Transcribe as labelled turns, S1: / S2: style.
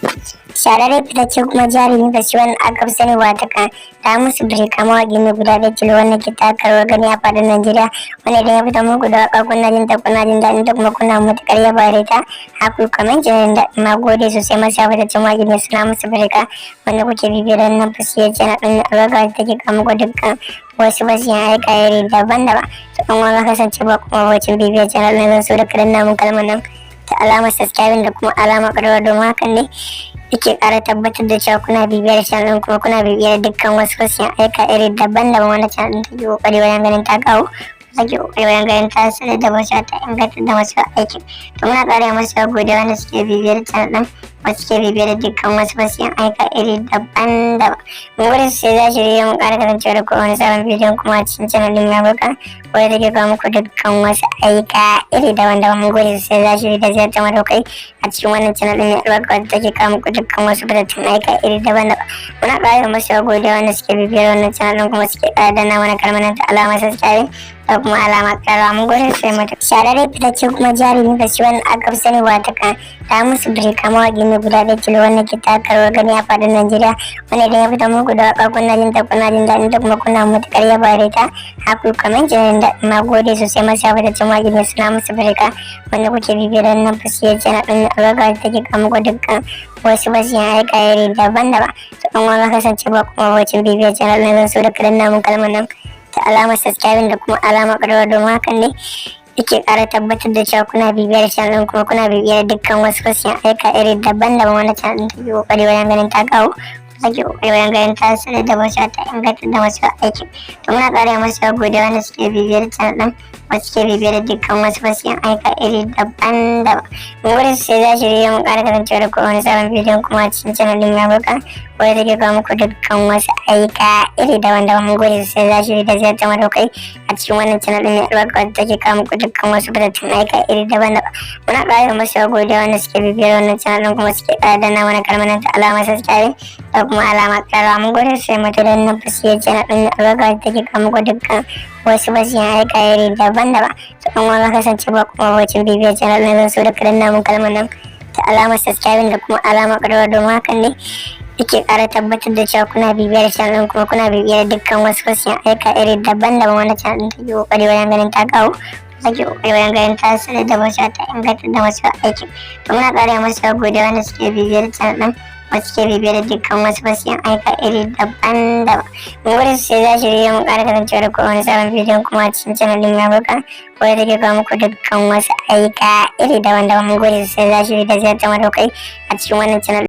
S1: Shahararre, fitacce kuma jarumi Basi, wanda aka fi sani wata kan da musu Birka, mawaƙi ne guda ɗaya tilo wanda ke taka rawar gani a faɗin Najeriya, wanda idan ya fita muku da waƙa kuna jin ta, kuna jin daɗin ta, kuma kuna matuƙar yaba da ita. Haku kamar jin daɗin. Na gode sosai masa fitaccen mawaƙi mai suna Musu Birka, wanda kuke bibiyar wannan fasiyar channel ɗin albarka da take kawo muku dukkan wasu basiyan aika iri daban-daban. To, an wani kasance ba kuma bacin bibiyar channel ɗin, zan so da ka danna mun kalmar nan ta alamar subscribing da kuma alamar ƙararrawa, domin hakan ne yake ƙara tabbatar da cewa kuna bibiyar channel ɗin, kuma kuna bibiyar dukkan wasu wasu aika iri daban-daban wanda channel ɗin take ƙoƙari wajen ganin ta kawo, take ƙoƙari wajen ganin ta sanar da wasu, ta inganta da wasu aikin. To, muna ƙara masu godiya wanda suke bibiyar channel ɗin, wasu suke bibiyar dukkan wasu wasu aika iri daban-daban. Mun gode sosai. Za shi mu ƙara kasancewa da kowane sabon bidiyon kuma a cikin channel ɗin Yabuka, wanda take kawo muku dukkan wasu aika iri daban-daban. Mun gode sosai. Za shi da ziyartar madaukai a cikin wannan channel ɗin albarka wadda take kawo muku dukkan wasu fitattun aika iri daban-daban. Muna ƙara masu godiya wanda suke bibiyar wannan channel ɗin, kuma suke ƙara danna mana kalmar ta alamar subscribing da kuma alamar ƙararrawa. Mun gode sosai mata. Shahararre, fitacce kuma jarumi Basi, wanda aka fi sani wata kan da musu Birka, mawaƙi ne guda ɗaya tilo wanda ke taka rawar gani a faɗin Najeriya, wanda idan ya fita muku da waƙa kuna jin ta, kuna jin daɗin ta, kuma kuna matuƙar yaba da ita. Haku kamar jin daɗin. Na gode sosai masa fitaccen mawaƙi mai suna Musu Birka, wanda kuke bibiyar wannan fasiyar channel ɗin albarka da take kawo muku dukkan wasu basiyan aika iri daban-daban. To, an wani kasance ba kuma bacin bibiyar channel ɗin, zan so da ka danna mun kalmar nan ta alamar subscribing da kuma alamar ƙararrawa, domin hakan ne yake ƙara tabbatar da cewa kuna bibiyar channel ɗin, kuma kuna bibiyar dukkan wasu wasu aika iri daban-daban wanda channel ɗin take ƙoƙari wajen ganin ta kawo, take ƙoƙari wajen ganin ta sanar da wasu, ta inganta da wasu aikin. To, muna ƙara masu godiya wanda suke bibiyar channel ɗin, wasu suke bibiyar dukkan wasu wasu aika iri daban-daban. Mun gode sosai. Za shi mu ƙara kasancewa da kowane sabon bidiyon kuma a cikin channel ɗin Yabuka, wanda take kawo muku dukkan wasu aika iri daban-daban. Mun gode sosai. Za shi da ziyartar madaukai a cikin wannan channel ɗin albarka wadda take kawo muku dukkan wasu fitattun aika iri daban-daban. Muna ƙara masu godiya wanda suke bibiyar wannan channel ɗin, kuma suke ƙara danna mana kalmar ta alamar subscribing da kuma alamar ƙararrawa. Mun gode sosai mata da wannan fasiyar channel ɗin albarka wadda take kawo muku dukkan wasu basiyan aika iri daban-daban. To, an wani kasance ba kuma bacin bibiyar channel ɗin, zan so da ka danna mun kalmar nan ta alamar subscribing da kuma alamar ƙararrawa, domin hakan ne yake ƙara tabbatar da cewa kuna bibiyar channel ɗin, kuma kuna bibiyar dukkan wasu wasu aika iri daban-daban wanda channel ɗin take ƙoƙari wajen ganin ta kawo, take ƙoƙari wajen ganin ta sanar da wasu, ta inganta da wasu aikin. To, muna ƙara masu godiya wanda suke bibiyar channel ɗin, wasu suke bibiyar dukkan wasu wasu aika iri daban-daban. Mun gode sosai. Za shi mu ƙara kasancewa da kowane sabon bidiyon kuma a cikin channel ɗin Yabuka, wanda take kawo muku dukkan wasu aika iri daban-daban. Mun gode sosai. Za shi da ziyartar madaukai a cikin wannan channel.